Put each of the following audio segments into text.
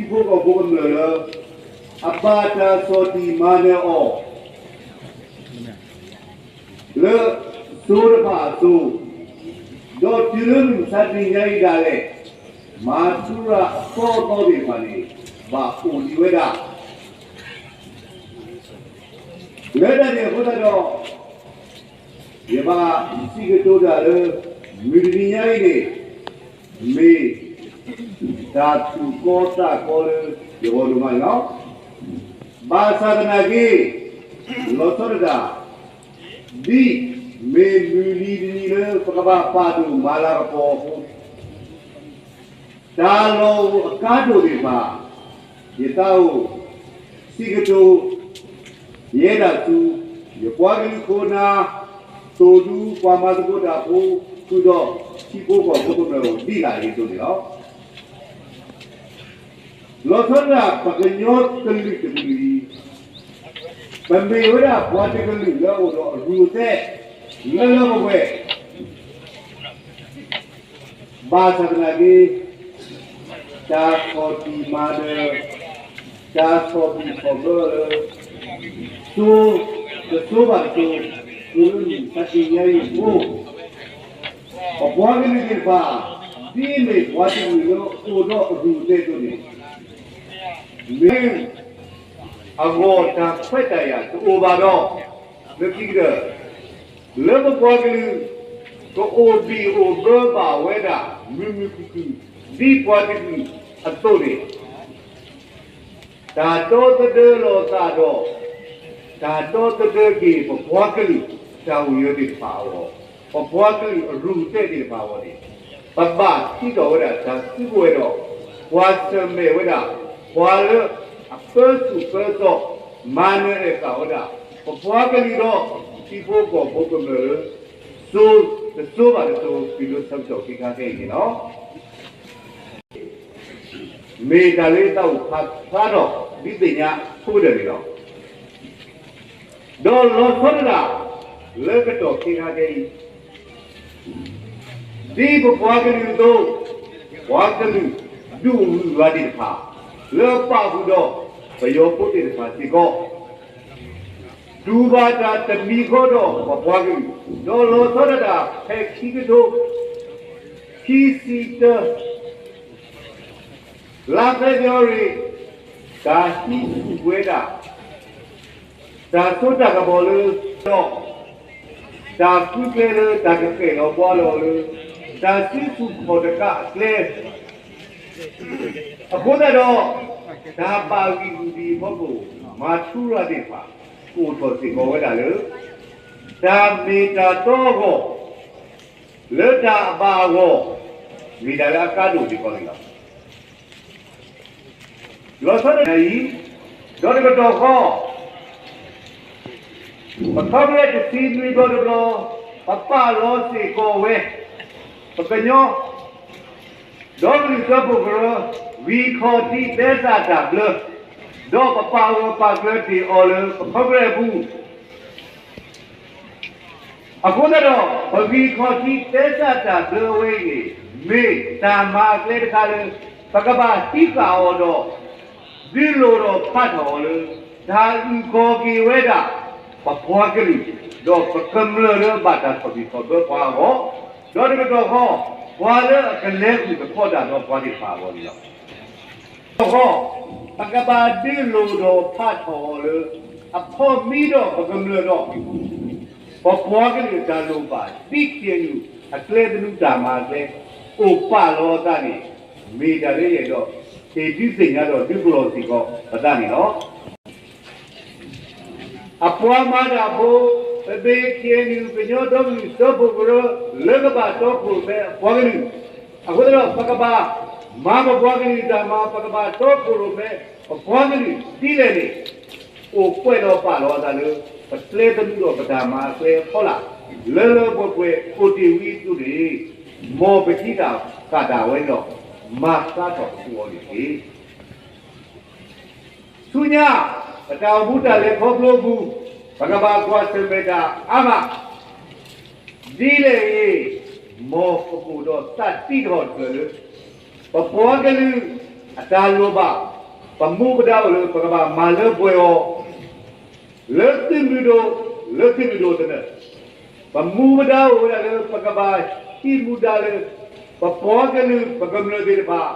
ထံဖိကီၢ်ဖိကမျၢၢ်လၢ အဘၣ်တၢ်ဆီၣ်တံၢ်မၤနၢၤအီၤ လၢစိၤတဖၣ်အစိၤ, ဒီးတုၤလၢမုၢ်မဆါတနံၤညါအံၤဒၣ်လဲာ်, မၤထူရၤအသီအသီသ့ၣ်တဖၣ်န့ၣ် ဘၣ်အိၣ်ဒံးဝဲဒၣ် လၢတၢ်န့ၣ်အဃိသတးဒီး, ယဘၣ်စံးကတိၤတၢ်လၢ မုၢ်တနံၤညါအံၤန့ၣ် မ့ၢ်တၢ်သူၣ်ကီသးကီလၢယဂီၢ်ဒိၣ်မးန့ၣ်လီၤ. ဘၣ်ဆၣ်သနာ်က့, လီၤဆီဒၣ်တၢ်, ဒ်မ့ၢ်မုၢ်နံၤတနံၤလၢပကဘၣ်ပာ်ဒိၣ်မၤလၤကပီၤအဃိ, တၢ်လီၢ်အိၣ်အကါဒိၣ်သ့ၣ်တဖၣ်, ယသးအိၣ်စံးကတိၤ ယဲဒၣ်ဆူ ယပှၤကလုာ်ခိၣ်နၢ်, သိၣ်ဒူပှၤမၤသကိးတၢ်ဖိ, ဃုာ်ဒီးထံဖိကီၢ်ဖိကမျၢၢ်ဒ်လာ်အံၤအသိးန့ၣ်လီၤ. လီၤဆီဒၣ်တၢ် ပကညီကလုာ်တကလုာ်အံၤ, ပမ့ၢ်ဝဲဒၣ်ပှၤတကလုာ်လၢအအိၣ်ဒီးအရူၢ်အသဲး လၢလၢပှဲၤပှဲၤ ဘၣ်ဆၣ်သနာ်က့, တၢ်ဆီၣ်တံၢ်မၤနၢၤ, တၢ်ဆီၣ်ဘံၣ်ဆီၣ်ဘၢလၢ စိၤတစိၤဘၣ်တစိၤ, တုၤလၢမုၢ်မဆါတနံၤညါအံၤအဃိ, ပပှၤကလုာ်သ့ၣ်တဖၣ် ဒ်မ့ၢ်ပှၤတကလုာ်လၢအိၣ်ဒီးအရူၢ်အသဲးအသိးန့ၣ်, မ့ၢ် အဂီၢ်တၢ်ခွဲးတၢ်ယာ်တအိၣ်ဘၣ်ဒီး, လၢခံကတၢၢ်, လၢပပှၤကလုာ် ကအိၣ်ဘံၣ်အိၣ်ဘၢဘၣ်ဝဲဒၣ် မုာ်မုာ်ခုၣ်ခုၣ် ဒ်ပှၤတကလုာ်အသိးန့ၣ်, တၢ်ဒီသဒၢလီၤသးဒီး တၢ်ဒီသဒၢက့ၤ ပပှၤကလုာ်တၢ်အိၣ်ယၢၤသ့ၣ်တဖၣ်အဂီၢ်, ပပှၤကလုာ်အရူၢ်အသဲးသ့ၣ်တဖၣ်အဂီၢ်န့ၣ်, ပဘၣ်ထံထီၣ်ဝဲဒၣ်တၢ်စုကဝဲၤဒီး ပှၤဆၢၣ်မဲာ်ဝဲဒၣ် ပှၤလၢအပၢဆူၣ်ပၢစိး မၤနၢၤအဲၣ်ဃာ်ဝဲဒၣ် ပပှၤကလုာ်ဒီး ထံဖိကီၢ်ဖိကမျၢၢ်လၢ စိၤတစိၤဘၣ်တစိၤ တုၤလၢဆၢကတီၢ်ခဲခါခဲအံၤန့ၣ်လီၤ. မ့ၢ်တၢ်လၢယသးအိၣ်ဖးဖျါထီၣ် ဒုးသ့ၣ်ညါဖိကဒၢၣ်န့ၣ်လီၤ. ဒီးလီၤဆီဒၣ်တၢ် လၢကတီၢ်ခဲခါခဲအံၤ ဒ်ပပှၤကလုာ်အသိး, ပှၤကလုာ်ဒုးဂုၤဂၤသ့ၣ်တဖၣ် လၢအပာ်ဃုာ်ဒီး ပယီၤဖိသ့ၣ်တဖၣ်စ့ၢ်ကီး တူၢ်ဘၣ်တၢ်တမံၤဃီဒီးပပှၤကလုာ်, ဒီးလီၤဆီဒၣ်တၢ်ဖဲခံကထိ ခံဆံတၢ လါဖ့ၤဘြူၤအါရံၤ, တၢ်ဟံးဆူၣ်ဝဲဒၣ် တၢ်စိတၢ်ကမီၤလၢ ဒီး တၢ်ဃုကျဲလၢတၢ်ကဃဲၣ်လီၤဘှါလီၤလၢ တၢ်စုဆူၣ်ခီၣ်တကးအကျဲ အဃိသတးဒီး တၢ်ဘၣ်ဂံၢ်ဂုာ်ဒံးအဖီခိၣ် မၤထူရၤသ့ၣ်တဖၣ် ကအိၣ်ထီၣ်စ့ၢ်ကီးဝဲဒၣ်လၢ တၢ်မ့ၢ်တၢ်တီအဂီၢ် လၢတၢ်အဘၣ်အဂီၢ် မ့ၢ်တၢ်လၢအကါဒိၣ်စ့ၢ်ကီးန့ၣ်လီၤ. လီၤဆီဒၣ်တၢ်အံၤ ဒီးတကတီၢ်ဃီ ပခီဖျိတဆံနွံဘျီတဘျီ ပပာ်လီၤစ့ၢ်ကီးဝဲ ပကညီ ဒီကလုာ်စၢဖှိၣ်ကရၢ ဂံၢ်ခီၣ်ထံးသဲစးတၢ်ဘျၢ, ဒီးပပာ်ဂၢၢ်ပာ်ကျၢၤတ့ၢ်အီၤလၢပခီဖျိအပူၤ အဃိသတးဒီး ပဂံၢ်ခီၣ်ထံးသဲစးတၢ်ဘျၢအဝဲအံၤန့ၣ် မ့ၢ်တၢ်မၤအကျဲတခါလၢ ပကဘၣ်ဟံးဃာ်အီၤဒီး ဒုးလိၢ်ထီၣ်ဖးထီၣ်အီၤလၢ တၢ်အုၣ်ကီၤက့ၤဝဲဒၣ် ပပှၤကလုာ် ဒီးပကမျၢၢ်လၢအဘၣ်တၢ်ဆီၣ်ဘံၣ်ဆီၣ်ဘၢပှၤအဂီၢ်, ဒီးတကတီၢ်ဃီ ပှၤလၢအကလဲၤဃုာ်သကိးတၢ်ဒီးပှၤသ့ၣ်တဖၣ်အဂီၢ်န့ၣ်လီၤ. တကတီၢ်ဃီ ပကဘၣ်ဒုးလိၢ်ထီၣ်ဖးထီၣ်အီၤလၢ အဖီမံဒီးပကမျၢၢ်ဒီး ပပှၤကလုာ်အတၢ်လိၣ်ဘၣ် ဒ် ခ့ၣ်အဲၣ်ယူၣ် အကျဲသနူတၢ်မၤအကျဲ အိၣ်ပာ်လီၤအသးန့ၣ် မ့ၢ်တၢ်လၢယအဲၣ်ဒိး ဟ့ၣ်ဒုးသ့ၣ်ညါဒီးဒုးကလီၤစ့ၢ်ကီးပသးန့ၣ်လီၤ. အပှၤမၤတၢ်ဖိ ပမ့ၢ် ခ့ၣ်အဲၣ်ယူၣ် ကညီဒီကလုာ်စၢဖှိၣ်ကရၢ လၢကဘၣ်တီခိၣ်ရိၣ်မဲအပှၤကလုာ်, အဃိသတးဒီး ပကဘၣ်မၤပပှၤကလုာ်တၢ်မၤ ပကဘၣ်တီခိၣ်ရိၣ်မဲ ပပှၤကလုာ်ဒ်လဲၣ်န့ၣ် အိၣ်ပှဲၤဒီးပာ်လီၤအသးလၢ ပကျဲသနူဒီးပတၢ်မၤအကျဲအဖီလာ် လၢလၢပှဲၤပှဲၤအိၣ်တ့ၢ်ဝံၤအသိးန့ၣ် မ်ပထံၣ်တၢ်ဃၣ်တၢ်ဝဲန့ၣ်ဒီး မၤဖျါထီၣ်ပသူအီၤန့ၣ်တက့ၢ်. ဆူညါ ပတၢ်အိၣ်မူတၢ်လဲၤခီဖျိအပူၤ ပကဘၣ်ကွၢ်ဆၢၣ်မဲာ်တၢ်အါမး ဒ်လဲၣ်ဂ့ၤ မ်ပကအိၣ်ဒီးသးတံးထီၣ်တဖျၢၣ်လၢ ပပှၤကလုာ်အတၢ်လိၣ်ဘၣ် ပမူပဒါအိၣ်လၢပကဘၣ်မၤလၢပှဲၤအီၤ လၢသုးမုၢ်ဒိၣ် လၢသုးမုၢ်ဒိၣ်သနၢၣ်, ပမူပဒါအိၣ်ဝဲဒၣ်လၢပကဘၣ်ဟံးမူဒါလၢ ပပှၤကလုာ်ပကမျၢၢ်သ့ၣ်တဖၣ်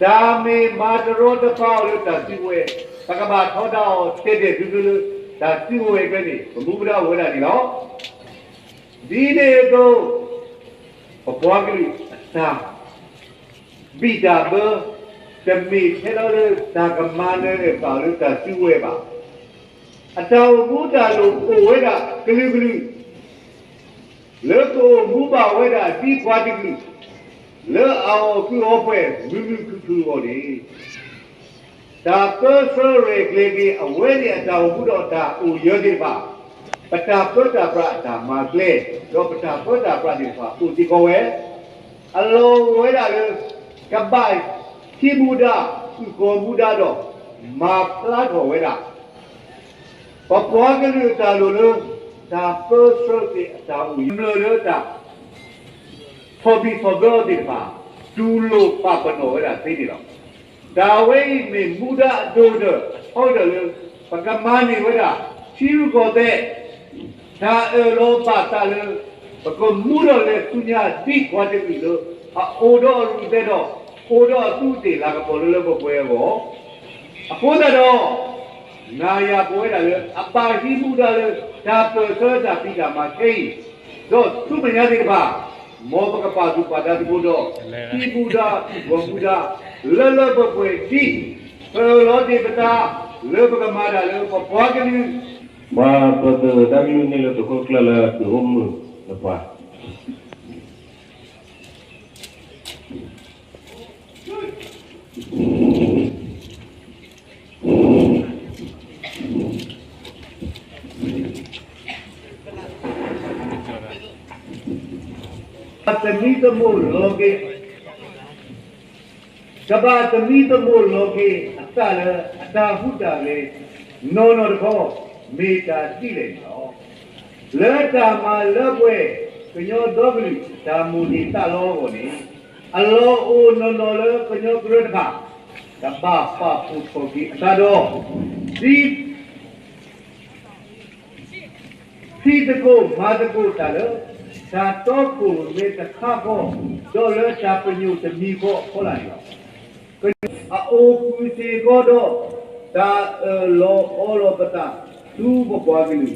တၢ်မ့ၢ်မၤတရီတပါအီၤလၢတၢ်စုကဝဲၤ, ပကဘၣ်ထီဒါအီၤတဲာ်တဲာ်ဖျုးဖျုးလၢတၢ်စုကဝဲၤအကျဲန့ၣ် ပမူပဒါအိၣ်ဝဲဒၣ်န့ၣ်လီၤ. ဒ်န့ၣ်အသိး ပပှၤကလုာ်အတၢ် ဘံၣ်တၢ်ဘၢ တမ့ၢ်ထဲလီၤလၢတၢ်ကမၤနၢၤအသးလၢတၢ်စုကဝဲၤဘၣ်. အတၢ်အိၣ်မူတၢ်လိၣ်အိၣ်ဝဲဒၣ်ကလုာ်ကလုာ် လၢကအိၣ်မူဘၣ်ဝဲဒၣ်ဒ်ပှၤတကလုာ် လၢအအီၣ်ကုအီပှဲၤမုာ်မုာ်ခုၣ်ခုၣ်အဂီၢ်န့ၣ် တၢ်ပၢဆှၢရဲၣ်ကျဲၤက့ၤအဝဲန့ၣ်အတၢ်အိၣ်မူဒီးအတၢ်အိၣ်ယၢၤသ့ၣ်တဖၣ်, ပတၢ်ပၢတၢ်ပြးအတၢ်မၤကျဲ, ဒီးပတၢ်ပၢတၢ်ပြးသ့ၣ်တဖၣ်အိၣ်စ့ၢ်ကီးဝဲ, အလီၢ်အိၣ်ဝဲဒၣ်လၢ ကဘၣ်ဟံးမူဒါ ဃုာ်ဃီၤမူဒါဒီး မၤဖျါထီၣ်ဝဲဒၣ် ပပှၤကလုာ်အတၢ်လိၣ်လၢ တၢ်ပၢဆှၢက့ၤအတၢ်အိၣ်ယၢၤ ကမျၢၢ်လၢတၢ် ထီၣ်ဘံၣ်ထီၣ်ဘၢအီၤသ့ၣ်တဖၣ် တူၢ်လိာ်ပာ်ပနီၣ်ဝဲဒၣ်သ့န့ၣ်လီၤ. တၢ်ဝဲအံၤမ့ၢ်မူဒါအဒိၣ်ကတၢၢ်အထီကတၢၢ်လၢ ပကမၤန့ၢ်ဝဲဒၣ် ထံရူၢ်ကီၢ်သဲး တၢ်အၢၣ်လီၤဘၣ်သးလၢ ပကမူထီၣ်လဲၤဆူညါဒ်ပှၤတကလုာ်လၢ အအိၣ်ဒီးအရူၢ်သဲးဒီး အိၣ်ဒီးအသူးအသ့ၣ်လၤကပီၤလၢလၢပှဲၤပှဲၤအဂီၢ် အဃိသတးဒီး နၤယၤပဝဲဒၣ်လၢ အဘၣ်ဟံးမူဒါလၢ တၢ်ပၢၢ်ဆၢတၢ်ဖံးတၢ်မၤခဲအံၤ, ဒီးဆူမဲာ်ညါသ့ၣ်တဖၣ်, မ်ပကပာ်သူၣ်ပာ်သးသကိးဒီး ဟံးမူဒါ ဟံးဂီၤမူဒါ လၢလၢပှဲၤပှဲၤဒ် ပအၢၣ်လီၤသ့ၣ်ပသး လၢပကမၤတၢ်လၢပပှၤကလုာ် ပှၤပသရၣ်တၢ်ကလုၢ်န့ၣ်လၢသုးခိၣ်ကျၢၢ်လၢသုးအိၣ်မုာ်တပှၤ သမံသမိးလီၤက့ၤ, ကဘၣ်သမံသမိးလီၤက့ၤအသးလၢအတၢ်ဟူးတၢ်ဂဲၤ နီၢ်နီၢ်တခီ မ့ၢ်တၢ်ဒ်လဲၣ်န့ၣ်လီၤ. လၢတၢ်မၤလၢပှဲၤ ကညီဒီကလုာ်တၢ်မိၣ်န့ၢ်သးလီအဂီၢ်န့ၣ် အလီၢ်အိၣ်နီၢ်နီၢ်လၢကညီကရၢတဖၣ် ကဘၣ်ပာ်ဖှိၣ်ထီၣ်က့ၤအသးဒီး ဒ် ဖံးသကိးမၤသကိးတၢ်လၢတၢ်တီခိၣ်ရိၣ်မဲတခါဃီ ဒီးလၢတၢ်ပညိၣ်တမံၤဃီအဖီလာ်န့ၣ်လီၤ. အအိၣ်ဃုာ်စ့ၢ်ကီးဒီး တၢ်အၢၣ်လီၤအီလီၤပသး ဆူပပှၤကလုာ်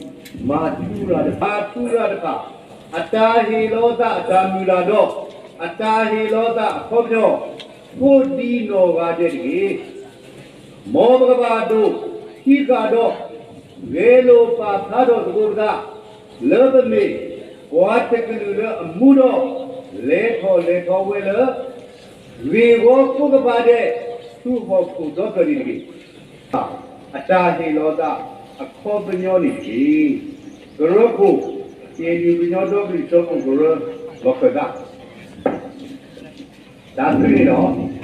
မၤထူရၤတဖၣ် မၤထူရၤတဖၣ် အတၢ်ဟ့ၣ်လီၤသးအတၢ်မုၢ်လၢ်ဒီး အတၢ်ဟ့ၣ်လီၤသးအခီပညီ ဃိဒ်နီၢ်ဂၤဒဲးတဂ့ၤ. မ်ပကဘၣ်ဒိးဟံးဃာ်ဒီး ဂဲၤလိာ်ပာ်ဖျါထီၣ်သကိးပသး လၢပမ့ၢ်ပှၤတကလုာ်လၢအမူဒီး လဲၤထီၣ်လဲၤထီဝဲလၢ ဂ့ၢ်ဝီကိးကပၤဒဲး ဆူဟီၣ်ခိၣ်ဒီဖျၢၣ်န့ၣ်တဂ့ၤ. အတၢ်ဟ့ၣ်လီၤသးအခီပညီန့ၣ်တက့ၢ်. ကရၢခိၣ် ကညီဒီကလုာ်စၢဖှိၣ်ကရၢ လီၤခၢၣ်သး တၢ်ဘျုးန့ၣ်လီၤ.